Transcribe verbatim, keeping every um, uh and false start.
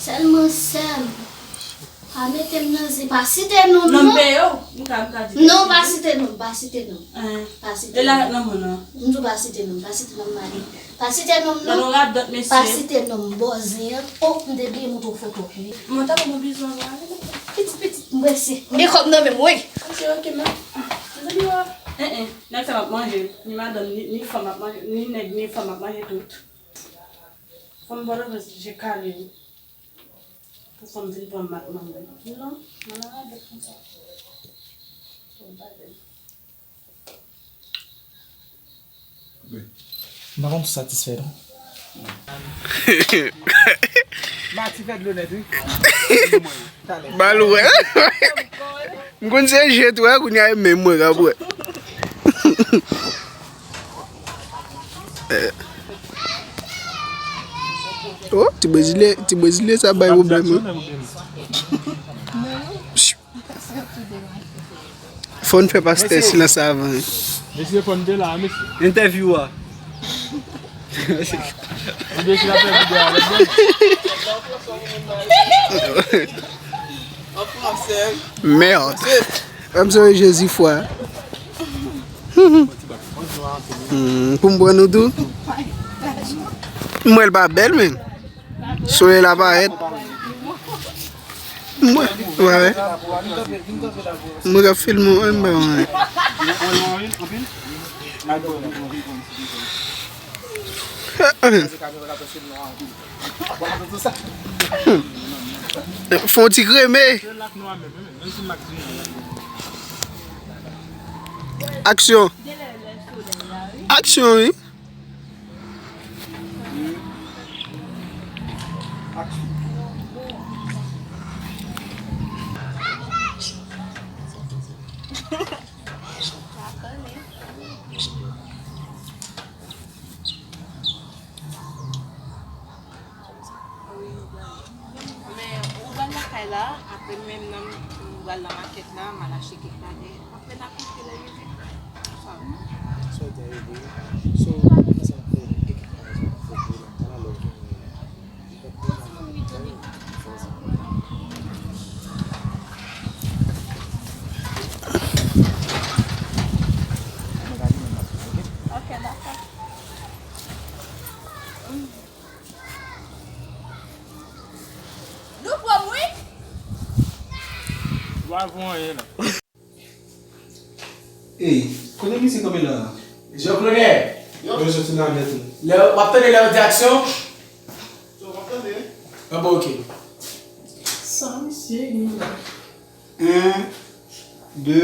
Sèlman sè m. Pa mete m nan zen, pa site non m non. Non, m peye w. M ka, m ka di. Non, pa site non m, pa site non m. Eh. Pa site non m. E la, non, non, non. M di w pa site non m, pa site non m, Mali. Pa site non m non. Nan radòt, mesye. Pa site non m, bò zen an. Oh, m te bliye montre w foto. Mwen ta ban mwen bizou anvan ale. Pitit, pitit, m prese. M gen kòb nan men m, wi. Ok, ok, men. Mezanmi, wa. Eh, eh. Nèg sa m ap manje. Ni madanm, ni, ni fanm ap manje. Ni nèg, ni fanm ap manje tout. Fanm Pòtoprens, je kale wi. Pou fanm vin pran m ak manman. Non, mwen nan radòt konsa. Fò m pa jwenn. M pa konn si w satisfè non. Mati fè dlo nèt wi. Ba l wè. M konn se je tou wè, kounye a e menm mwen k ap wè. Oh, ti brezilyen, ti brezilyen sa bay pwoblèm wi. Fò n fè pastè silans avan wi. Mesye, fò n te la, mesye. Entèvyou a. Mwen te si la fè videyo avèk mwen. Merde. Mwen m sove Jezi fwa. Hmm, pou m pran nou tou. M wè l pa bèl menm. Solèy la parèt. Mwen, wè. Mwen ka filme w, mwen pa wè. Fon ti kreme. Aksyon. Aksyon, wi. Wi, ou pral. Men, ou pral lakay la, apre menm nan, ou pral nan makèt la, m al achte kèk bagay. Apre n ap monte lè rive. Sa w te rive. So, sa fè ekip la, sa fè pou la, la, la, la. Ok, dakò. Nou pran wi. Wa voye la. Ey, kote misye kanpe la? Jean Claude. Yo. Yo soti nan nèt wi. Lè w ap tande lè yo di aksyon. So, w ap tande wi. Ah bon, ok. Sa misye gen la? En, de,